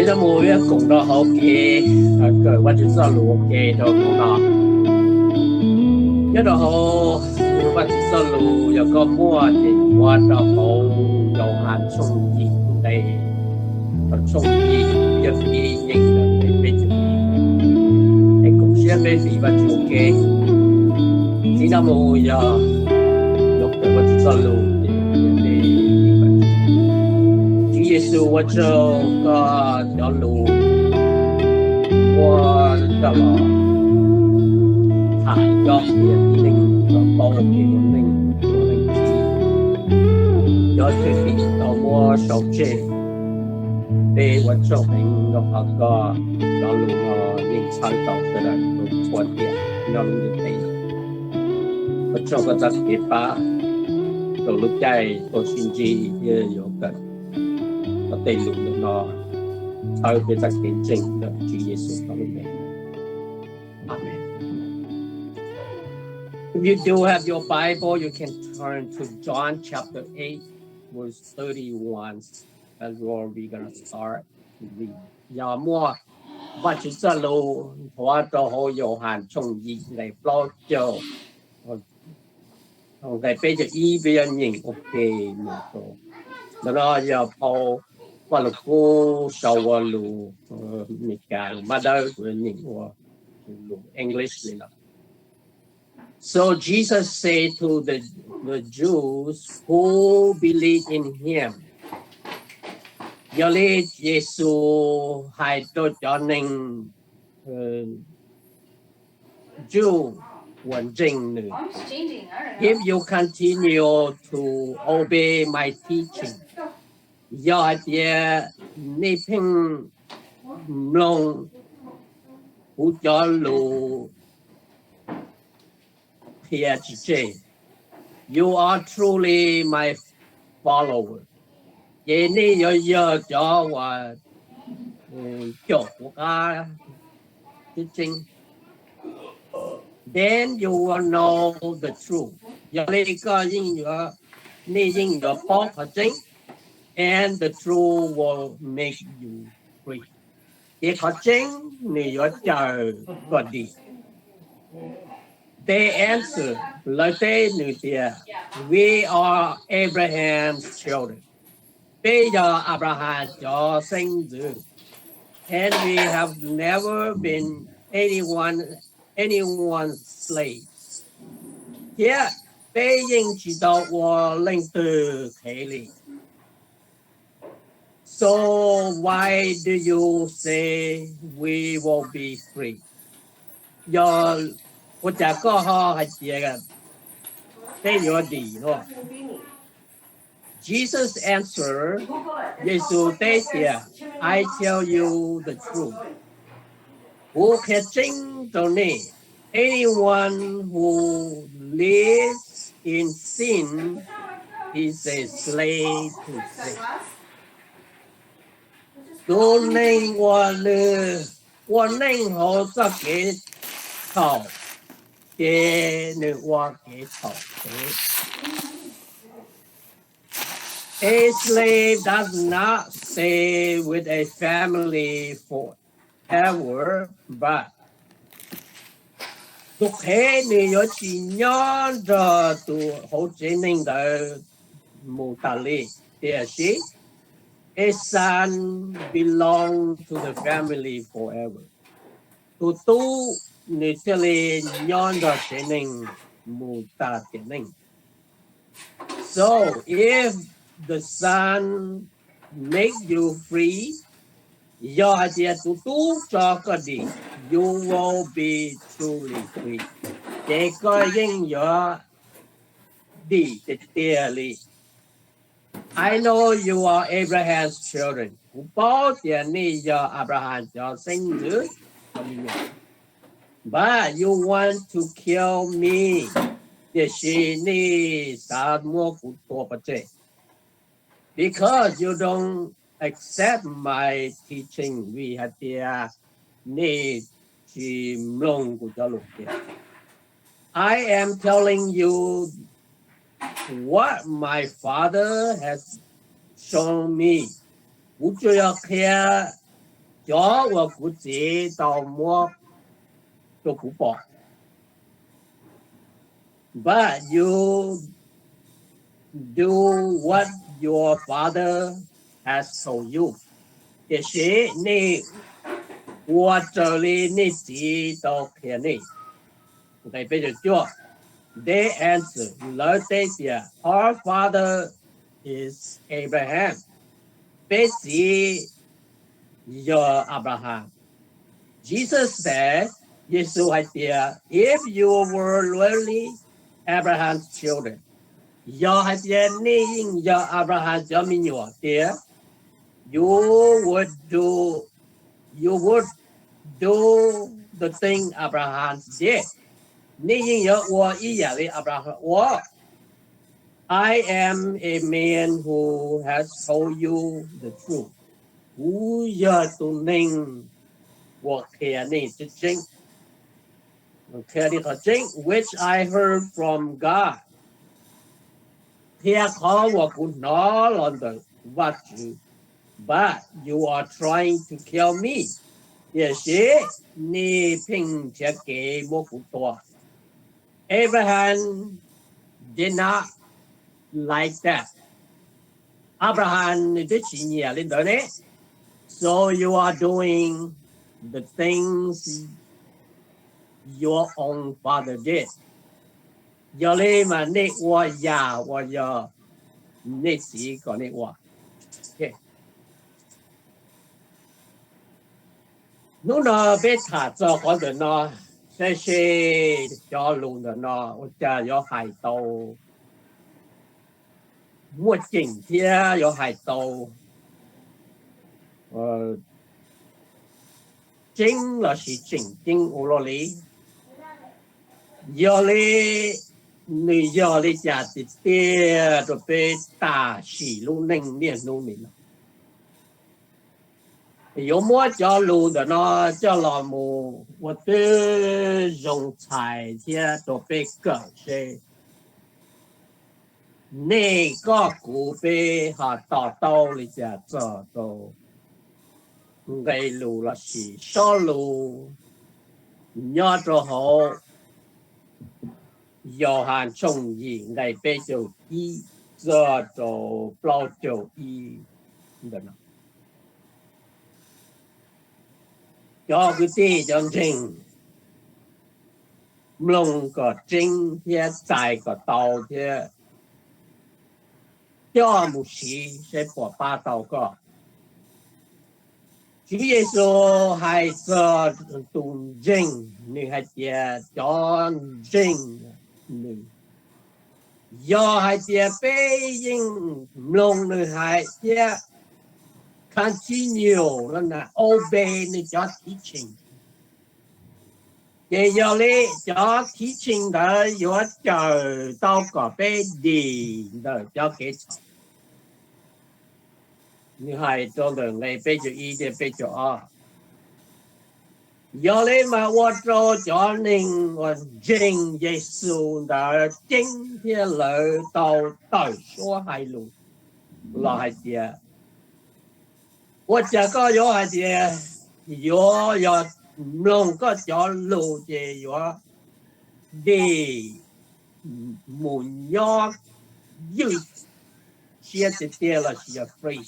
Coj mus peb koom rau hauv kev kawm Vajtswv txoj lus ua ke rau hnub no. Nyob rau hauv Vajtswv txoj lus, yog koj muaj ces mus rau hauv Yauhas tshooj yim nqe, tshooj yim, yog ib nyeem ntawm nqe peb caug ib. Es koom siab peb mus Vajtswv ua ke. Txij no mus yog yuav kawm Vajtswv txoj lus, Tswv Yexus, ua tsaug koj cov lus muab coj los tham cov tib neeg kom paub kev ua neej, ua neej txi. Cov thwj tim tau muab sau tseg, peb ua tsaug heev rau qhov koj cov lus no yeej txhawb tau sawv daws txhua tiam nyob lub ntiaj teb. Ua tsaug koj txoj kev pab rau lub caij tuaj sib ntsib thiab yuav kawm koj tej lus ntawm no, txhawb peb txoj kev ntseeg ntawm Tswv Yexus koj lub npe. Amen. If you do have your Bible, you can turn to John chapter eight, verse thirty-one. That's where we're gonna start to read. Yog muaj Vajtswv txoj lus, nthuav rau hauv Yauhas tshooj yim nqe plaub caug, nqe peb caug ib peb yuav nyeem ua ke mus rau. Ntawm no yog phau Vaj Lug Kub sau ua lus Meskas, lus Mab Dawb, kuv yuav nyeem ua lus English li no. So Jesus said to the, the Jews who believed in him. Yog li Yexus hais rau cov neeg Jew uas ntseeg nws, if you continue to obey my teaching, yog hais tias nej pheej mloog kuv cov lus qhia tsis tseg, you are truly my follower, ces nej yuav yog cov uas caum kuv qab tseeb tseeb. Then you will know the truth. Yog li koj yeej yuav, nej yeej yuav paub qhov tseeb. And the truth will make you free. Ces qhov tseeb nws yuav cawm koj dim. They answered, lawv teb nws tias, We are Abraham's children. Peb yog Abraham cov xeeb ntxwv. And we have never been anyone, anyone's slaves. Thiab peb yeej tsis tau ua leej twg qhev li. So why do you say we will be free? Yog ua cas koj ho hais tias peb yuav dim no? Jesus answered, Yexus teb tias, I tell you the truth. Kuv qhia tseeb rau nej, anyone who lives in sin is a slave to sin. Tus neeg uas nws ua neej hauv txoj kev txhaum, ces nws ua kev txhaum. A slave does not stay with a family forever, but tus qhev nws yuav tsis nyob nrog tus hauv tsev neeg ntawd mus tas li, tiam sis a son belongs to the family forever. Tus tub nws thiaj li nyob nrog tsev neeg mus tas tiam neej. So if the Son make you free, yog hais tias tus tub tso koj dim, you will be truly free, ces koj yeej yuav dim tiag tiag li. I know you are Abraham's children. Kuv paub tias nej yog Abraham cov xeeb ntxwv. But you want to kill me. Tiam sis nej xav muab kuv tua pov tseg. Because you don't accept my teaching, vim hais tias nej tsis mloog kuv cov lus qhia. I am telling you what my Father has shown me. Kuv tsuas yog qhia cov uas kuv Txiv tau muab rau kuv pom. But you do what your father has told you. Tiam sis nej ua raws li nej txiv tau qhia nej. Nqe peb caug cuaj, They answered, lawv teb tias, Our father is Abraham. Peb txiv yog Abraham. Jesus said, Yexus hais tias, If you were really Abraham's children, yog hais tias nej yeej yog Abraham cov me nyuam tiag, you would do, you would do the thing Abraham did. Nej yeej yuav ua ib yam li Abraham ua. I am a man who has told you the truth. Kuv yog tus neeg uas qhia nej tseeb tseeb, qhia nej qhov tseeb, which I heard from God, qhia qhov uas kuv hnov los ntawm Vajtswv. But you are trying to kill me. Tiam sis nej pheej nrhiav kev muab kuv tua. Abraham did not like that. Abraham nws twb tsis nyiam li ntawd ne. So you are doing the things your own father did. Yog li mas nej ua yam uas yog nej txiv kom nej ua. Hnub no peb tham txog qhov ntawm no, saib seb cov lus ntawm no ua cas yuav hais tau muaj ceem thiab yuav hais tau tseeb lossis tseem ceeb ua luaj li. Yog li nws yog li cas tiag tiag rau peb tam sim lub neej niaj hnub nim no? Yuav muab cov lus ntawm no coj los mus ua tib zoo txhais thiab rau peb kawm seb nej koj kuv peb ho to taub li cas txog rau nqe lus lossis sob lus nyob rau hauv Yauhas tshooj yim nqe peb caug ib txog rau plaub caug ib ntawm no. Cov kwv tij cov ntseeg, mloog kom tseeb thiab txais kom tau thiab coj mus siv seb puas pab tau koj. Tswv Yexus hais txog tus ntseeg, nws hais tias cov ntseeg nws, yog hais tias peb yeej mloog nws hais thiab continue, obey nws cov teaching, ces yog li cov teaching ntawd yuav cawm tau kom peb dim ntawm cov kev txhaum. Nws hais rau ntawm nqe peb caug ib thiab peb caug ob. Yog li mas ua rau cov neeg uas ntseeg Yexus ntawd ceeb thiab lawv tau tawm suab hais lus los hais tias, ua cas koj yuav hais tias yuav yog mloog koj cov lus ces yuav dim mus nyob ywj siab tiag tiag lossis yog free?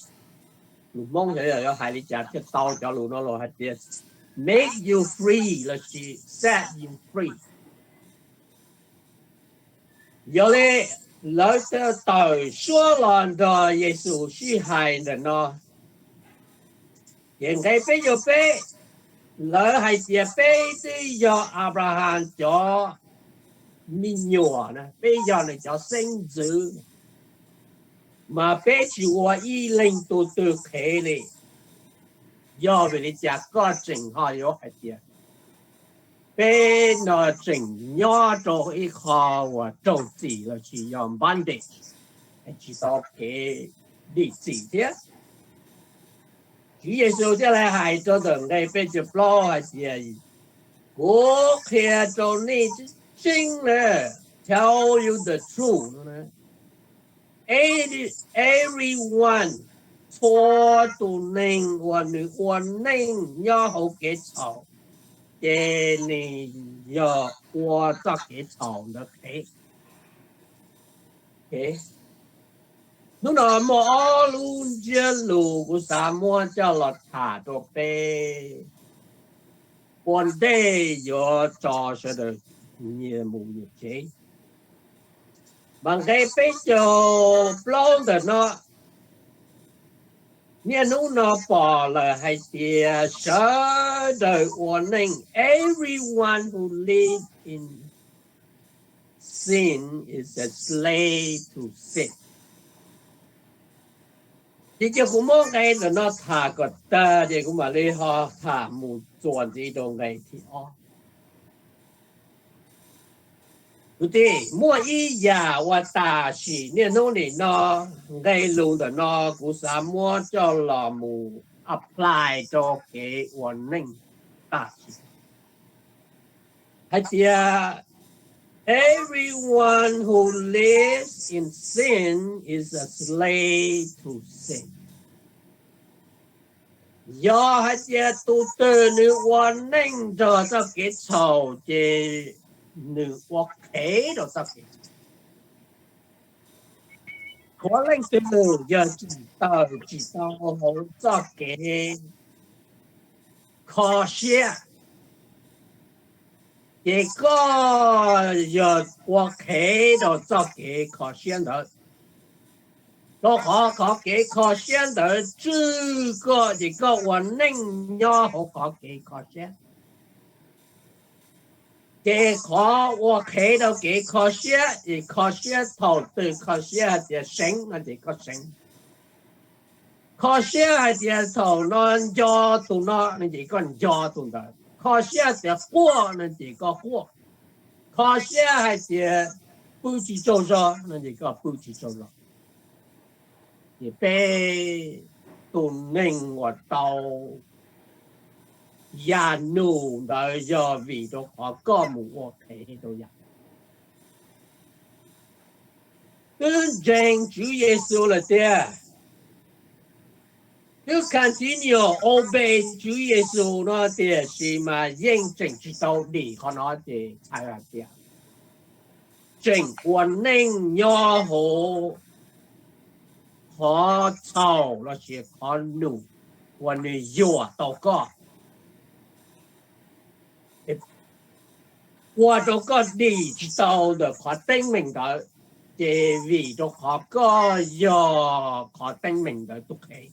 Lus Hmoob xyov yuav hais li cas thiaj tau cov lus no los hais tias make you free lossis set you free. Yog li lawv tawm suab los nrog Yexus sib hais ntawm no, ces nqe peb caug peb, lawv hais tias peb twb yog Anplahas cov me nyuam, peb yog nws cov xeeb ntxwv, mas peb tsis ua ib leeg tug twg qhev li. Yog vim li cas koj tseem ho yuav hais tias peb no tseem nyob rau ib qho uas raug txim lossis yog bondage, tsis tau kev dim txim thiab? Tswv Yexus thiaj li hais rau ntawm nqe peb caug plaub hais tias, kuv qhia rau nej tseeb na, tell you the truth, everyone txhua tus neeg uas nws ua neej nyob hauv kev txhaum, ces nws yog ua txoj kev txhaum ntawd qhev. Hnub no muaj ob lub ntsiab lus kuv xav muab coj los tham rau peb. Ua ntej yuav tso sawv daws nyias mus nyias tsev, mas nqe peb caug plaub ntawm no, niaj hnub no pom lawm hais tias sawv daws ua neej, everyone who live in sin is a slave to sin. Ces cia kuv muab nqe ntawm no tham kom tag ces kuv mam li ho tham mus txuas ntxiv rau nqe thib ob. Kwv tij, muaj ib yam uas tam sim niaj hnub nim no nqe lus ntawm no kuv xav muab coj los mus apply rau kev ua neej tam sim hais tias, everyone who lives in sin is a slave to sin. Yog hais tias tus twg nws ua neej nrog txoj kev txhaum ces nws ua qhev rau txoj kev txhaum. Qhov leej twg yog tsim tawm tsis tau hauv txoj kev kho siab, ces koj yog ua qhev rau txoj kev kho siab ntawd. Rau qhov qhov kev kho siab ntawd tswj koj ces koj ua neej nyob hauv qhov kev kho siab. Ces qhov ua qhev rau kev kho siab ces kho siab thaum twg kho siab hais tias seev no ces koj seev. Kho siab hais tias thaum no nco tus no no ces koj nco tus ntawd. Kho siab hais tias quaj no ces koj quaj. Kho siab hais tias pw tsis tsaug zog no ces koj pw tsis tsaug zog. Ces peb tus neeg uas tau yam num ntawd yog vim rau qhov koj mus ua qhev rau yam. Twb ntseeg Tswv Yexus lawm tiag, twb continue obey Tswv Yexus no tiam sis mas yeej tseem tsis tau dim qhov no ces hais tias tseem ua neej nyob hauv qhov txhaum los sis qhov num uas nws yuam tau koj, ua rau koj dim tsis tau ntawm qhov teeb meem ntawd, ces vim rau qhov koj yog qhov teeb meem ntawd tus qhev.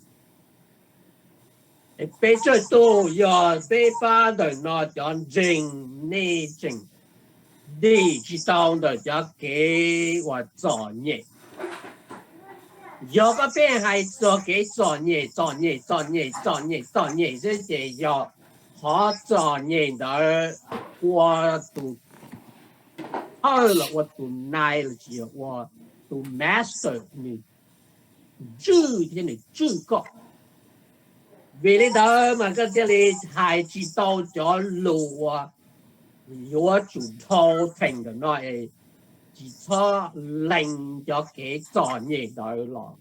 Peb tsawg tus yog peb pab ntawm no cov ntseeg nej tseem dim tsis tau ntawm cov kev uas txom nyem. Yog koj pheej hais txog kev txom nyem, txom nyem, txom nyem, txom nyem, txom nyem xwb ces yog qhov txom nyem ntawd ua tus thawj los ua tus nai los sis yog ua tus master nws ntswj thiab nws tswj koj. Vim li ntawd mas koj thiaj li hais tsis tau cov lus uas yuav tsum dhau theem ntawm no es tsis txhob lees cov kev txom nyem ntawd los,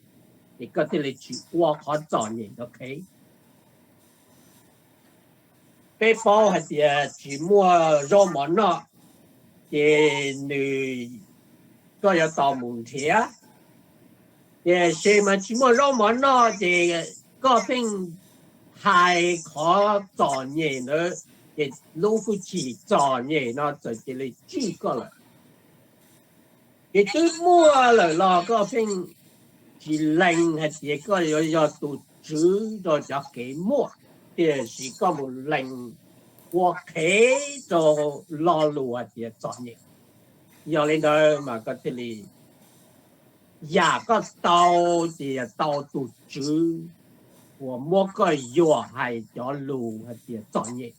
ces koj thiaj li tsis ua qhov txom nyem ntawd qhev. Peb paub hais tias tsis muaj zaub mov noj, ces nws, koj yuav tau mus nrhiav. Tiam sis mas tsis muaj zaub mov noj ces koj pheej hais qhov txom nyem ntawd, ces lub hwj chim txom nyem no txawm cia li tswj koj lawm. Ces twb muaj lawm los koj pheej tsis lees hais tias koj yuav yog tus tswv rau cov kev muaj, tiam sis koj mus lees ua qhev rau lo lus hais tias txom nyem. Yog li ntawd mas koj thiaj li, yam koj tau ces yog tau tus tswv uas muab koj yuam hais cov lus hais tias txom nyem.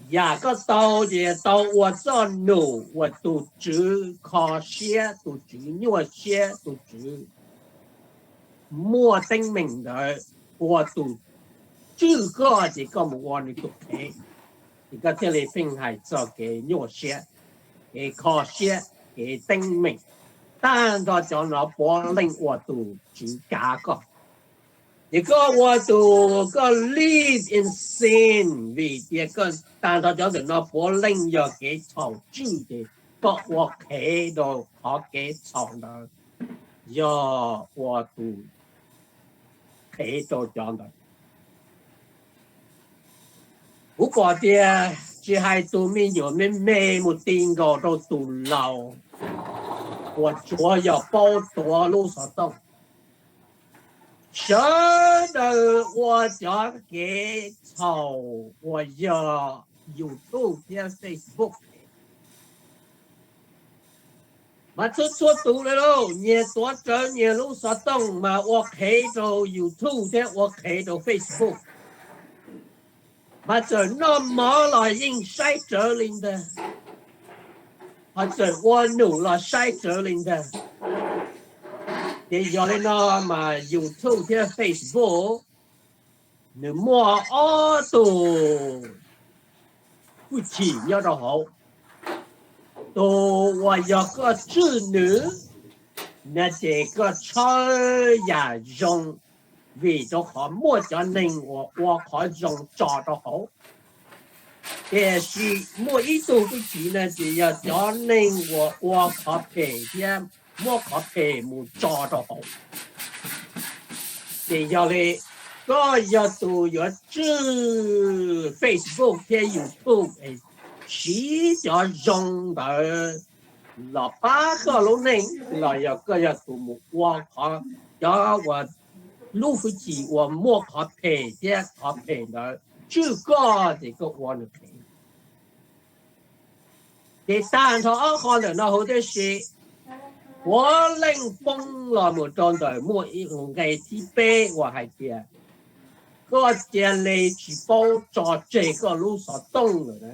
Yam koj tau ces yog tau ua txoj num uas tus tswv kho siab, tus tswv nyuaj siab, tus tswv muaj teeb meem ntawd ua tus tswj koj ces koj mus ua nws tus qhev. Ces koj thiaj li pheej hais txog kev nyuaj siab, kev kho siab, kev teeb meem, tag nrho cov no puav leej ua tus tswv kav koj. Ces koj ua tus koj live in sin vim tias koj tag nrho cov ntawm no puav leej yog kev txhaum tswj, ces koj ua qhev rau qhov kev txhaum ntawd, yog ua tus qhev rau cov ntawd. Kuv pom tias tsis hais tus me nyuam me me mus ti nkaus rau tus laus uas tsuav yog paub tuav lub xov tooj, sawv daws ua cov kev txhaum uas yog YouTube thiab Facebook. Mas txhua txhua tus li lauj, nyias tuav rawv nyias lub xov tooj mas ua qhev rau YouTube thiab ua qhev rau Facebook. Mas txawm noj mov los yeej saib rawv li ntag, ho txawm ua num los saib rawv li ntag. Ces yog li no mas YouTube thiab Facebook nws muaj ob tug hwj chim nyob rau hauv. Tus uas yog koj tswj nws na, ces koj tshawb yam zoo, vim rau qhov muaj cov neeg uas ua qhov zoo tso rau hauv. Tiam sis muaj ib tug hwj chim na, ces yog cov neeg uas ua qhov phem thiab muab qhov phem mus tso rau hauv. Ces yog li, koj yog tus yuav tswj Facebook thiab YouTube, siv cov zoo ntawd los pab koj lub neej, los yog koj yog tus mus ua qhov, cov uas lub hwj chim uas muaj qhov phem thiab qhov phem ntawd tswj koj ces koj ua nws qhev. Ces tag nrho ob qho ntawm no huv tib si, puav leej poob los mus rau ntawm muaj ib nqe thib peb uas hais tias koj cia li tsis paub tso tseg koj lub xov tooj lawm na,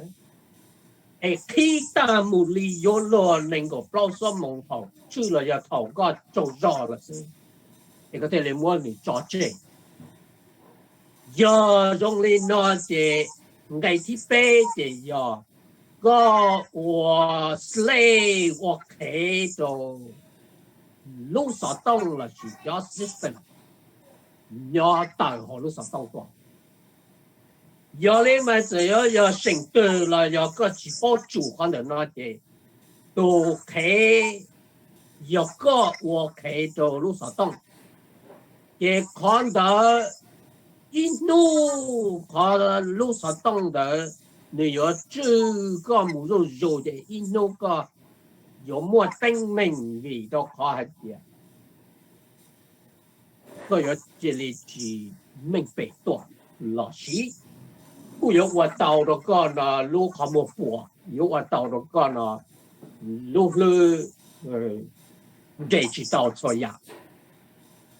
es qhib tag mus li yuav luag nees nkaum plaub xuab moos thaum tswj los yog thaum koj tsaug zog lawm xwb, es koj thiaj li muab nws tso tseg. Yog zoo li no ces nqe thib peb ces yog koj ua slave, ua qhev rau lub xov tooj lossis cov system nyob tawm hauv lub xov tooj tuaj. Yog li mas txawm yuav yog seem twg los yog koj tsis paub tsum qhov ntawm no ces tus qhev yog koj ua qhev rau lub xov tooj. Ces qhov ntawd ib hnub qhov lub xov tooj ntawd nws yuav tswj koj mus zuj zus ces ib hnub koj yuav muaj teeb meem vim rau qhov hais tias koj yuav cia li tsis meej pem tuaj lossis kuj yuav ua tau rau koj no lub qhov muag puas, yuav ua tau rau koj no lub hlwb nres tsis tau txhua yam,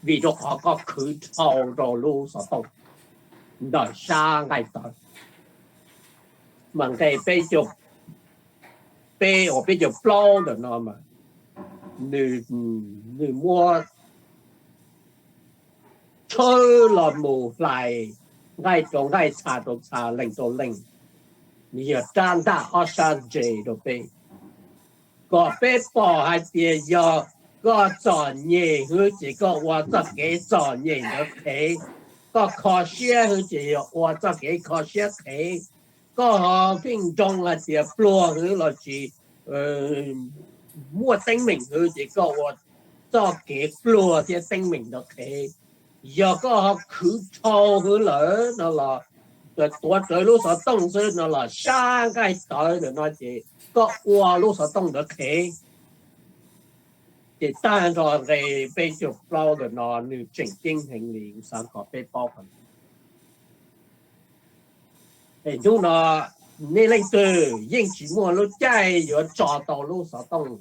vim rau qhov koj khwv dhau rau lub xov tooj ntawm sab nqaij tawv. Mas nqe peb caug peb uas peb caug plaub ntawm no mas nws muab tshawb los mus hlais nqaij rau nqaij, txha rau txha, lees rau lees, nws yog rab ntaj ob sab ntse rau peb, kom peb pom hais tias yog koj txom nyem hwv ces koj ua txoj kev txom nyem ntawd qhev, koj kho siab hwv ces yog ua txoj kev kho siab qhev, koj ho pheej nroo hais tias pluag hwv lossis muaj teeb meem hwv ces koj ua txoj kev pluag thiab teeb meem ntawd qhev. Yog koj ho khwv dhau hwv lawm no los, tuav rawv lub xov tooj xwb no los sab nqaij tawv ntawm no ces koj ua lub xov tooj ntawd qhev. Ces tag nrho nqe peb caug plaub ntawm no nws tseem ceeb heev li, xav kom peb paub qhov ntawd. Es hnub no nej leej twg yeej tsis muaj lub caij yuav tso tau lub xov tooj,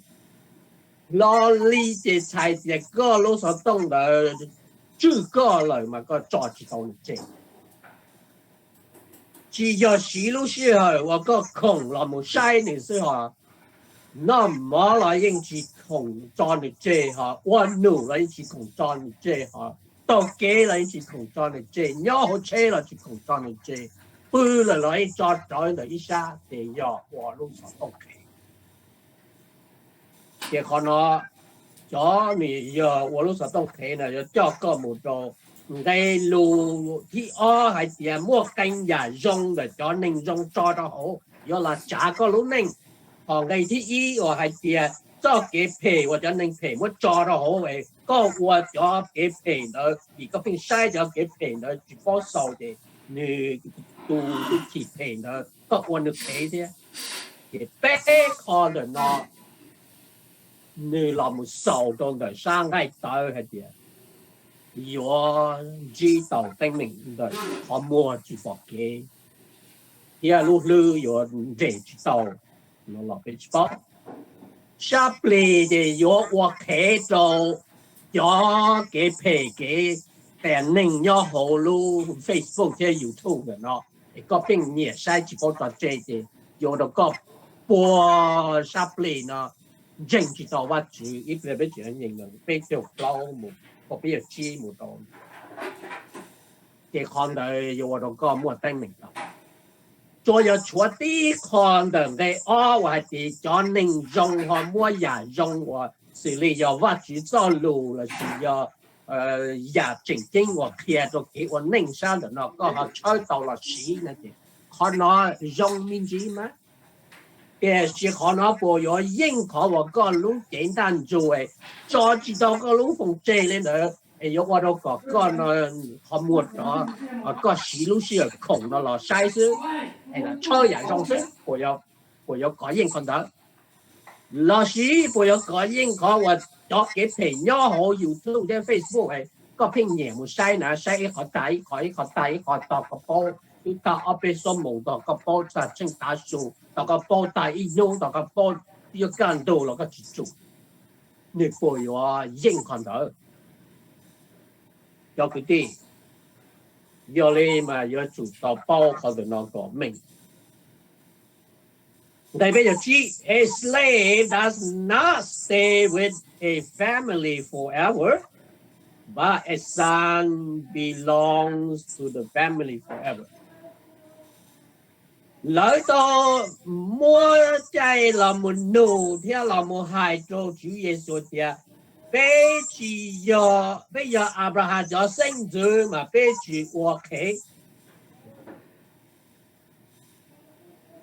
hlo li ces txhais tias koj lub xov tooj ntawd tswj koj lawm mas koj tso tsis tau nws tseg. Tsis yog siv lub sij hawm uas koj khoom los mus saib nws xwb ho, noj mov los yeej tsis khoom tso nws tseg ho, ua num los yeej tsis khoom tso nws tseg ho, taug kev los yeej tsis khoom tso nws tseg, nyob hauv tsheb los tsis khoom tso nws tseg, pw lawm los yeej tso rawv ntawm ib sab ces yog ua lub xov tooj qhev. Ces qhov no, cov nws yog ua lub xov tooj qhev no yuav coj koj mus rau Nqe lus thib ob hais tias muaj qee yam zoo ntawm cov neeg zoo tso rau hauv yuav los tsav koj lub neej. Hos nqe thib ib uas hais tias txoj kev phem uas cov neeg phem muab tso rau hauv, koj ua cov kev phem ntawd vim koj pheej saib cov kev phem ntawd tsis paub xaus ces nws tus tus chim phem ntawd koj ua nws phem thiab. Ces peb qho ntawm no nws los mus xaus rau ntawm sab nqaij tawv hais tias yuav ntsib tau teeb meem ntawm qhov muag tsis pom kev thiab lub hlwb yuav nres tsis tau no los peb tsis paub. Sab plig ces yuav ua qhev rau cov kev phem kev qias neeg nyob hauv lub Facebook thiab YouTube ntawm no, es koj pheej nyiam saib tsis paub tso tseg ces yuav ua rau koj puag sab plig no ntseeg tsis tau Vajtswv. Ib pliag peb tsis nyeem peb caug plaub mus, peb caug tsib mus rau ces qhov ntawd yuav ua rau koj muaj teeb meem tau. Tsuas yog tshuav tib qho ntawm nqe ob uas hais tias cov neeg zoo ho muab yam zoo uas xws li yog Vajtswv txoj lus lossis yog yam tseem ceeb uas qhia rau kev ua neej sab ntawm no koj ho tshawb tau los siv no ces qhov no zoo me ntsis mas. Tiam sis qhov no puas yuav yeej qhov uas koj lub cev ntaj ntsug tso tsis tau koj lub foos tseg li ntawd es yuav ua rau kom koj qhov muag rov, koj siv lub sij hawm khoom no los saib xwb, tshawb yam zoo xwb, puas yuav kov yeej qhov ntawd? Los sis puas yuav kov yeej qhov uas cov kev phem nyob hauv YouTube thiab Facebook, koj pheej nyiam mus saib na, saib ib qho tag ib qho, ib qho tag ib qho, tos koj paub twb tag ob peb xuab moos tos koj paub tag tsheej tav su, tos koj paub tag ib hnub, tos koj paub yuav kaj ntug los koj tsis tsum, nws puas yuav yeej qhov ntawd? Cov kwv tij, yog li mas yuav tsum tau paub qhov ntawm no kom meej. Nqe peb caug tsib, a slave does not stay with a family forever, but a son belongs to the family forever. Lawv tau muab caij los mus nug thiab los mus hais rau Tswv Yexus tias peb tsis yog, peb yog Anplahas cov xeeb ntxwv mas peb tsis ua qhev.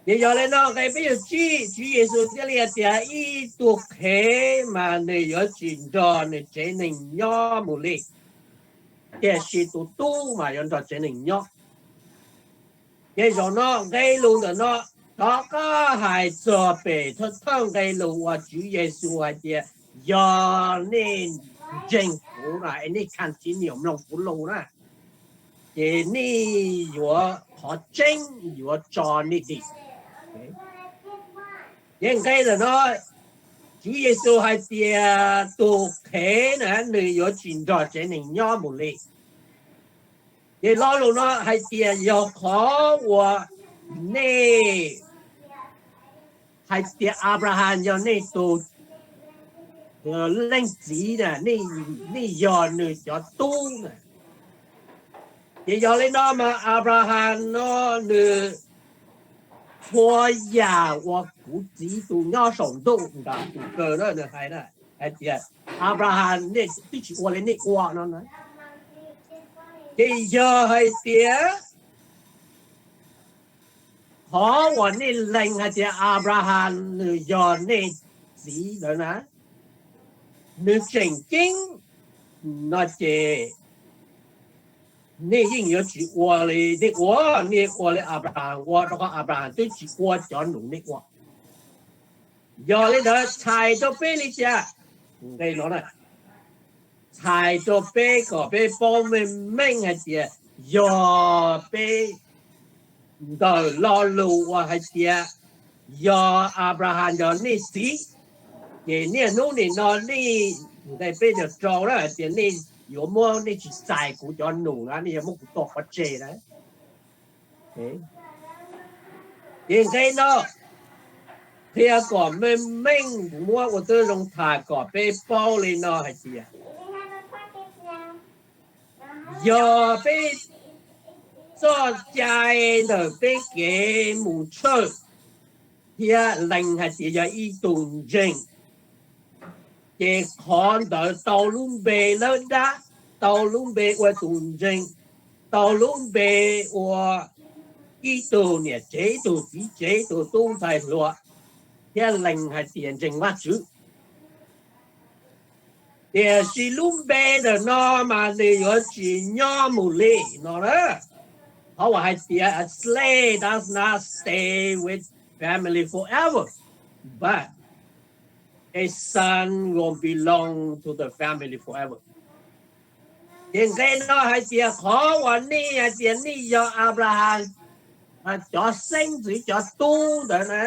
Ces yog li no nqe peb caug tsib Tswv Yexus thiaj li hais tias ib tug qhev mas nws yuav tsis nrog nws tsev neeg nyob mus li, tiam sis tus tub mas yuav nrog tsev neeg nyob. Ces zaum no nqe lus ntawm no rov qab hais txog pem thawj thawj nqe lus uas Tswv Yexus hais tias yog nej ntseeg kuv na, es nej khaj tsis niam mloog kuv lus na, ces nej yuav, qhov tseeb yuav tso nej dim. Ces nqe ntawm no Tswv Yexus hais tias tus qhev na nws yuav tsis nrog tsev neeg nyob mus li. Ces lo lus no hais tias yog qhov uas nej hais tias Anplahas yog nej tus leej txiv na, nej yog nws cov tub na. Ces yog li no mas Anplahas no nws txhua yam uas kuv txiv tus nyob saum ntuj nram tus kaw na nws hais na, hais tias Anplahas nej twb tsis ua li nej ua no na. Ces yog hais tias qhov uas nej lees hais tias Anplahas nws yog nej txiv ntawd na, nws tseem ceeb no ces nej yeej yuav tsis ua li nej ua, nej ua li Anplahas ua, rau qhov Anplahas twb tsis ua cov num nej ua. Yog li ntawd txhais rau peb li cas? Nqe no txhais rau peb kom peb paub meej meej hais tias yog peb ntawm lo lus uas hais tias yog Anplahas yog nej txiv, ces niaj hnub nim no nej, nqe peb caug rau na hais tias nej yuav muab, nej tsis txais kuv cov num na, nej yuav muab kuv tua pov tseg na. Ces nqe no qhia kom meej meej, kuv muab ua tib zoo tham kom peb paub li no hais tias yog peb txoj cai ntawm peb kev mus tshawj thiab lees hais tias yog ib tug ntseeg, ces qhov ntawd tau lub npe lawb dab. tau lub npe ua tus ntseeg, tau lub npe ua ib tug niam tsev, ib tug txiv tsev, ib tug tub ntxhais hluas, thiab lees hais tias ntseeg Vajtswv. Tiam sis lub npe ntawm no mas nws yuav tsis nyob mus li no na. Qhov uas hais tias a slave does not stay with family forever, but a son will belong to the family forever. Ces nqe no hais tias qhov uas nej hais tias nej yog Abraham cov xeeb ntxwv cov tub ntawd na,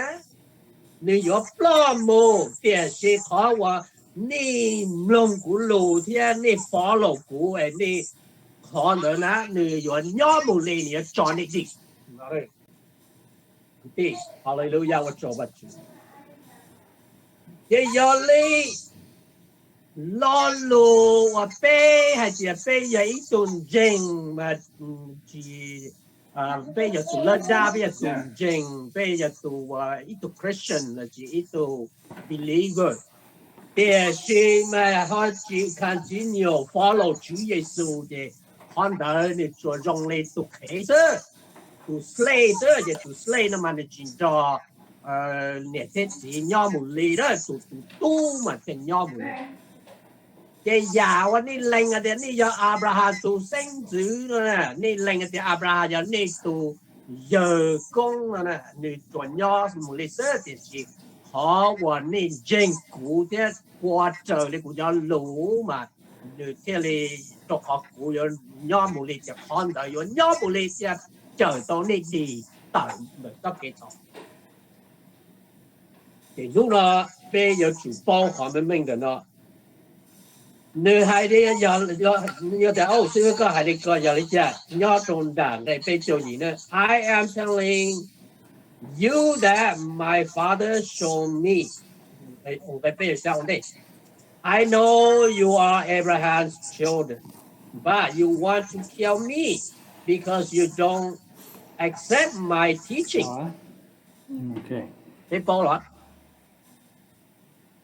nws yuav ploj mus, tiam sis qhov uas nej mloog kuv lus thiab nej follow kuv, nej, qhov ntawd na nws yuav nyob mus li, nws yuav tso nej dim. Haleluya, ua tsaug Vajtswv. Ces yog li lo lus uas peb hais tias peb yog ib tug ntseeg mas tsis, peb yog tus lawv dab, peb yog tus ntseeg, peb yog tus, ib tug Christian los sis ib tug believer, tiam sis mas ho tsis continue follow Tswv Yexus ces qhov ntawd nws tsuas zoo li tus qhev xwb, tus slave xwb. Ces tus slave no mas nws tsis nrog niam thiab txiv nyob mus li, tus, tus tub mas thiaj nyob mus li. Ces yam uas nej lees hais tias nej yog Abraham tus xeeb ntxwv no, nej lees hais tias Abraham yog nej tus yawg koob no, nws tsuas nyob mus li xwb, tiam sis qhov uas nej ntseeg kuv thiab ua raws li kuv cov lus mas nws thiaj li, rau qhov kuv yuav nyob mus li, ces qhov ntawd yuav nyob mus li thiaj cawm tau nej dim tawm ntawm txoj kev txhaum. Ces hnub no peb yuav tsum paub qhov meej meej ntawm no. Nws hais li, yog tias, au, xib hwb koj hais li ko yog li cas? Nyob rau nram nqe peb caug yim na, I am telling you that my Father show me. Nqe peb caug xya ua ntej, I know you are Abraham's children, but you want to kill me because you don't accept my teaching. Peb paub los?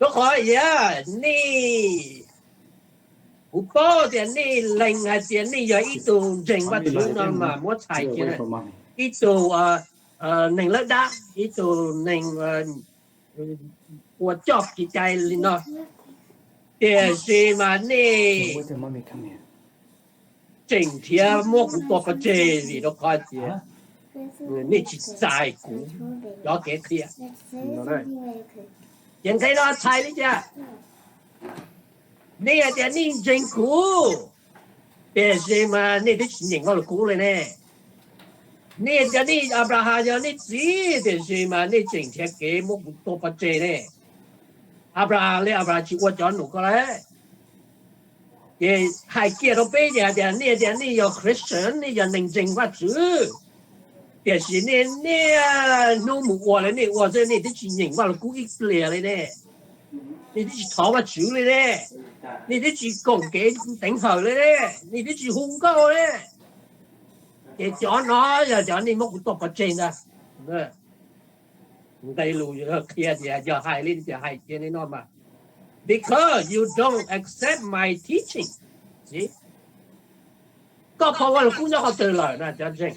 Rau qhov yog nej, kuv paub tias nej lees hais tias nej yog ib tug ntseeg Vajtswv no mas muab txhais kiag, ib tug neeg lawb dab, ib tug neeg ua coj kev cai li no, tiam sis mas nej tseem nrhiav muab kuv tua pov tseg vim rau qhov tias nej tsis txais kuv cov kev qhia. Ces nqe no txhais li cas? Nej hais tias nej ntseeg kuv, tiam sis mas nej twb tsis nyeem Vaj Lug Kub li ne. Nej hais tias nej Abraham yog nej txiv, tiam sis mas nej tseem nrhiav kev muab kuv tua pov tseg ne. Abraham li Abraham tsis ua cov num ko lawm. Ces hais kiag rau peb ces hais tias nej hais tias nej yog Christian, nej yog neeg ntseeg Vajtswv, tiam sis nej niaj hnub mus ua li nej ua xwb, nej twb tsis nyeem Vaj Lug Kub ib pliag li ne. Nej twb tsis thov Vajtswv li ne. Nej twb tsis koom kev teev hawm li ne. Nej twb tsis hu nkauj li. Ces cov no yog cov nej muab kuv tua pov tseg ntag. Nqe lus qhia tias yog hais li tias hais kiag li no mas, because you don't accept my teaching. Koj kho Vaj Lug Kub nyob qhov twg lawm na cov ntseeg?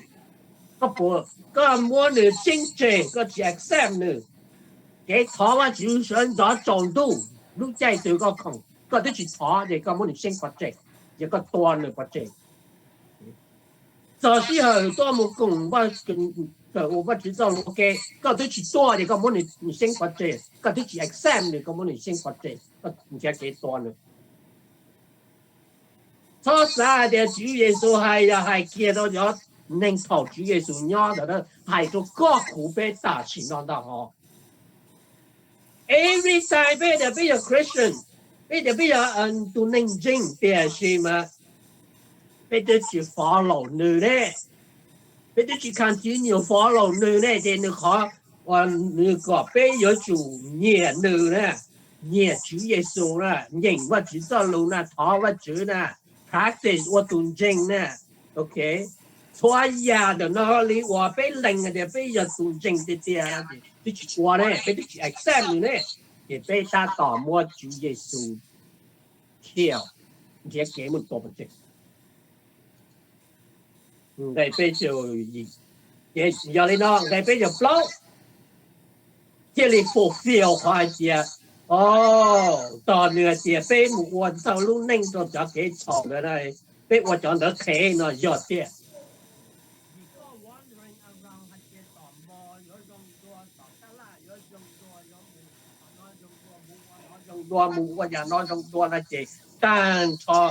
Koj puas, koj muab nws xyeeb tseg, koj tsis accept nws. Kev thov Vajtswv sawv ntxov tsaus ntuj, lub caij twg koj khoom, koj twb tsis thov ces koj muab nws xyeeb pov tseg, ces koj tua nws pov tseg. Txog sij hawm tuaj mus koom, ua Vajtswv txoj lus ua ke, koj twb tsis tuaj ces koj muab nws xyeeb pov tseg, koj twb tsis accept nws, koj muab nws xyeeb pov tseg, koj nrhiav kev tua nws. Txhob xav hais tias Tswv Yexus hais yog hais kiag rau cov neeg thaum Tswv Yexus nyob ntawd, hais rau koj kuv peb tam sim no ntag hos. Every time peb tias peb yog Christian, peb tias peb yog tus neeg ntseeg, tiam sis mas peb twb tsis follow nws ne, peb twb tsis continue follow nws ne, ces nws qhov, nws kom peb yuav tsum nyiam nws na, nyiam Tswv Yexus na, nyeem Vajtswv txoj lus na, thov Vajtswv na, practice ua tus ntseeg na. Ok, txhua yam ntawm no li uas peb lees hais tias peb yog tus ntseeg tiag tiag, twb tsis ua ne, peb twb tsis accept nws ne, ces peb tab tom muab Tswv Yexus kill, nrhiav kev muab tua pov tseg. Nqe peb caug yim. Ces yog li no nqe peb caug plaub thiaj li fulfill qhov hais tias, o, tog nws hais tias peb mus ua txoj lub neej rau cov kev txhaum ntawd, peb ua cov ntawd qhev no yog tiag. Zoo dua mus ua yam no zoo dua no ces tag nrho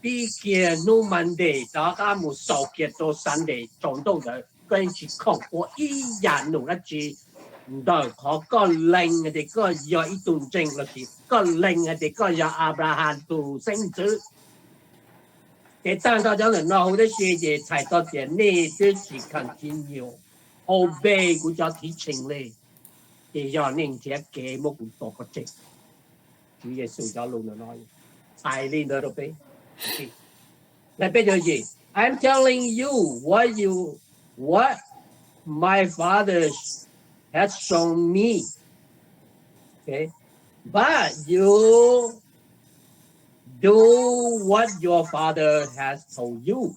pib kiag hnub Monday rov qab mus xaus kiag rau Sunday tsaus ntuj ntawd koj yeej tsis khoom ua ib yam num dab tsi ntawm qhov koj lees hais tias koj yog ib tug ntseeg lossis koj lees hais tias koj yog Abraham tus xeeb ntxwv. Ces tag nrho cov ntawm no huv tib si ces txhais tau tias nej twb tsis continue obey kuv cov teaching li, ces yog nej nrhiav kev muab kuv tua pov tseg. Tswv Yexus cov lus ntawm no txhais li ntawd rau peb. Nqe peb caug yim, I'm telling you what you what my Father has shown me. Okay? But you do what your father has told you.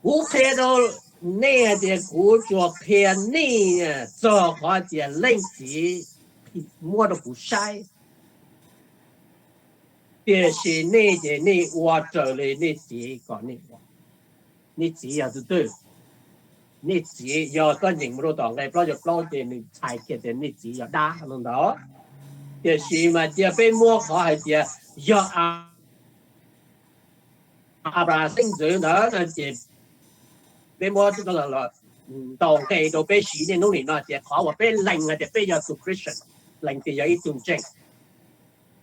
Kuv qhia rau nej hais tias kuv tsuas qhia nej txog qhov tias Leej Txiv muab rau kuv saib, tiam sis nej ces nej ua raws li nej txiv kom nej ua. Nej txiv yog tus twg? Nej txiv, yog koj nyeem mus rau tom nqe plaub caug plaub ces nws txhais kiag tias nej txiv yog dab no ntag. Tiam sis mas cia peb muab qhov hais tias yog Abraham xeeb ntxwv ntawd no ces peb muab los ntaus nqe rau peb siv niaj hnub nim no tias qhov uas peb lees hais tias peb yog tus Christian, lees tias yog ib tug ntseeg.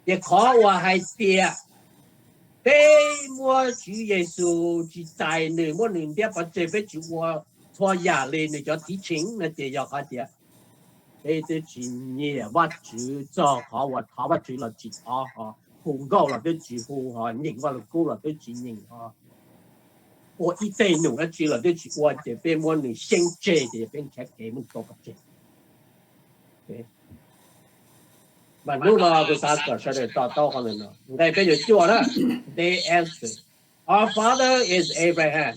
Ces qhov uas hais tias peb muab Tswv Yexus tsis txais, nws muab nws ntiab pov tseg, peb tsis ua txhua yam li nws cov teaching no ces yog qhov tias peb twb tsis nyiam Vajtswv txog qhov uas thov Vajtswv los tsis thov, ho hu nkauj los twb tsis hu, ho nyeem Vaj Lug Kub los twb tsis nyeem, ho ua ib teg num dab tsi los twb tsis ua, ces peb muab nws xyeeb tseg ces peb nrhiav kev muab tua pov tseg. Mas hnub no kuv xav kom sawv daws to taub qhov ntawm no. Nqe peb caug cuaj na, they answered, Our father is Abraham.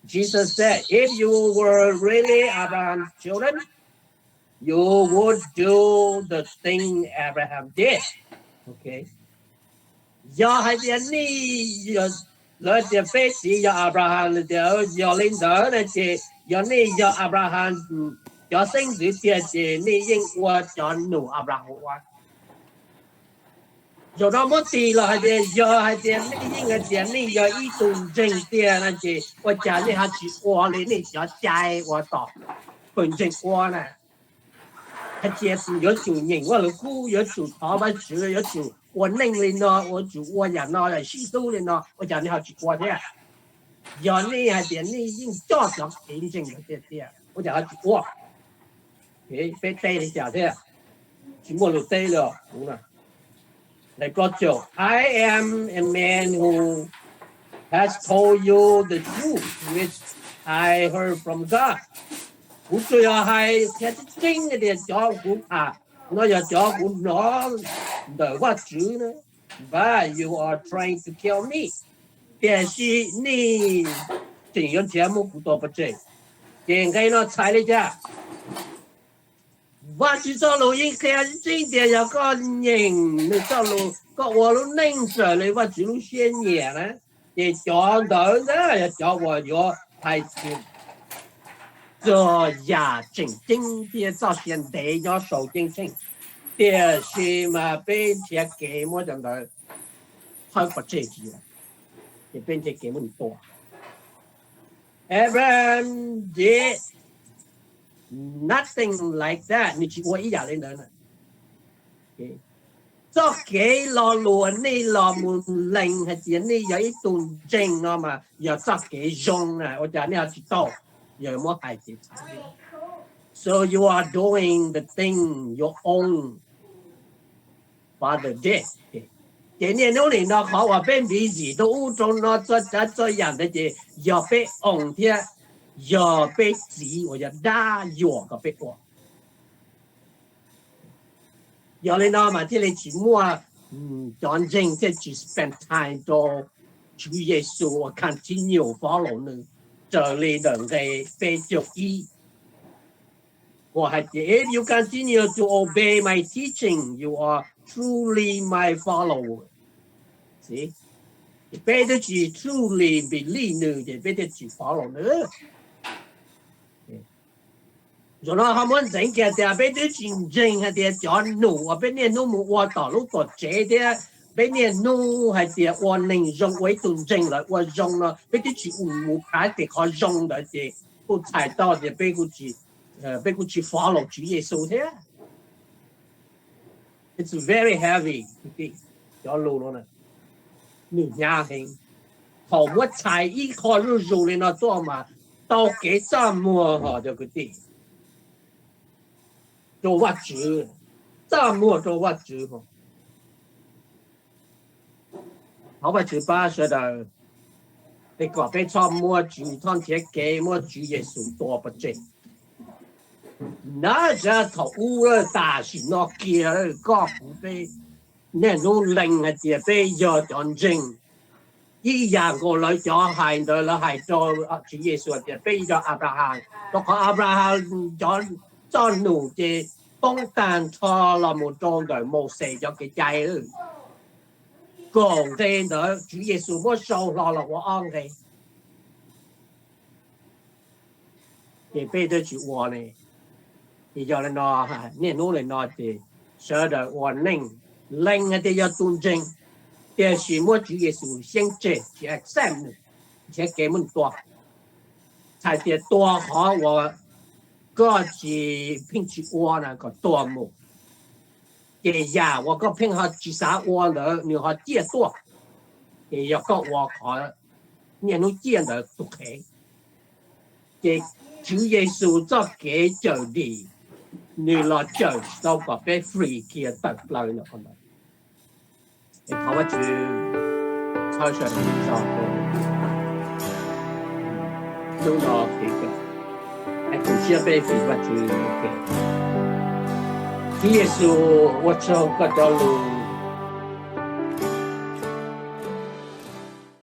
Jesus said, If you were really Abraham's children, you would do the thing Abraham did. Yog hais tias nej, lawv tias peb txiv yog Abraham, tias yog li ntawd na ces yog nej yog Abraham cov xeeb ntxwv tiag ces nej yeej ua cov num Abraham ua. Zaum no muab tis los hais tias yog hais tias nej yeej hais tias nej yog ib tug ntseeg tiag no ces ua cas nej ho tsis ua li nej cov cai uas tom pawg ntseeg ua na? Hais tias yuav tsum nyeem Vaj Lug Kub, yuav tsum thov Vajtswv, yuav tsum ua neej li no, yuav tsum ua yam no, sib hlub li no, ua cas nej ho tsis ua thiab? Yog nej hais tias nej yeej coj cov kev ntseeg ntawd tiag tiag, ua cas ho tsis ua? Peb teb li cas thiab? Tsis muaj lus teb li os. Nqe plaub caug, I am a man who has told you the truth which I heard from God. Kuv tsuas yog hais qhia tseeb tseeb tias cov kuv tham no yog cov kuv hnov ntawm Vajtswv na. But you are trying to kill me. Tiam sis nej tseem yuav nrhiav muab kuv tua pov tseg. Ces nqe no txhais li cas? Vajtswv txoj lus yeej qhia tseeb tias yog koj nyeem nws txoj lus, koj ua lub neej raws li Vajtswv lub siab nyiam na, ces cov ntawd ntag yog cov uas yuav hais txog yam tseem ceeb thiab txoj sia ntev nyob saum ceeb tsheej. Tiam sis mas peb nrhiav kev muab cov ntawd thawb pov tseg tsis, ces peb nrhiav kev muab nws tua. Abraham did nothing like that, nws tsis ua ib yam li ntawd. Txoj kev lo lus nej los mus lees hais tias nej yog ib tug ntseeg no mas yog txoj kev zoo na, ua cas nej ho tsis tau? Yog muab hais ces, so you are doing the thing your own father did. Ces niaj hnub nim no qhov uas peb busy rau ub rau no txhua tsav txhua yam ntawd ces yog peb own thiab yog peb txiv uas yog dab yuam kom peb ua. Yog li no mas thiaj li tsis muaj cov ntseeg thiaj tsis spend time rau Tswv Yexus uas continue follow nws raws li ntawm nqe peb caug ib uas hais tias, if you continue to obey my teaching, you are truly my follower. Peb twb tsis truly believe nws ces peb twb tsis follow nws. Zaum no ho muab ntxeev kiag tias peb twb tsis ntseeg hais tias cov num uas peb niaj hnub mus ua tom lub tuam tsev thiab peb niaj hnub hais tias ua neeg zoo, ua ib tug ntseeg lawv ua zoo no, peb twb tsis mus practice qhov zoo ntawd ces kuj txhais tau tias peb kuj tsis follow Tswv Yexus thiab. It's very heavy, cov lus no nws hnyav heev. Thaum muab txhais ib qho zuj zus li no tuaj mas tau kev txaj muag hos cov kwv tij, rau Vajtswv, txaj muag rau Vajtswv. Thov Vajtswv pab sawv daws es kom peb txhob muab Tswv, txhob nrhiav kev muab Tswv Yexus tua pov tseg. Na, thaum ub lawm, tam sim no kiag lawm, koj kuv peb niaj hnub lees hais tias peb yog cov ntseeg. Ib yam nkaus lawv cov hais ntawd, lawv hais rau Tswv Yexus tias peb yog Abraham, rau qhov Abraham cov txoj num ces poob tag nrho los mus rau ntawm Mauxes cov kev cai. Kaum nqe ntawd Tswv Yexus muab sau hlo los ua ob nqe, ces peb twb tsis ua ne. Ces yog li no, niaj hnub li no ces sawv daws ua neej lees hais tias yog tus ntseeg, tiam sis muab Tswv Yexus xyeeb tseg, tsis accept nws, nrhiav kev muab nws tua. Txhais tias tua qhov uas koj tsis, pheej tsis ua na kom tua mus, ces yam uas koj pheej ho tsis xav ua ntawd nws ho ciaj tuaj, ces yog koj ua qhov niaj hnub ciaj ntawd tus qhev. Ces Tswv Yexus txoj kev cawm dim, nws los cawm tsis tau kom peb free kiag tawm plaws ntawm qhov ntawd. Es thov Vajtswv txhawb sawv daws tso, hnub no, es tu siab peb fim Vajtswv. Tswv Yexus, ua tsaug koj cov lus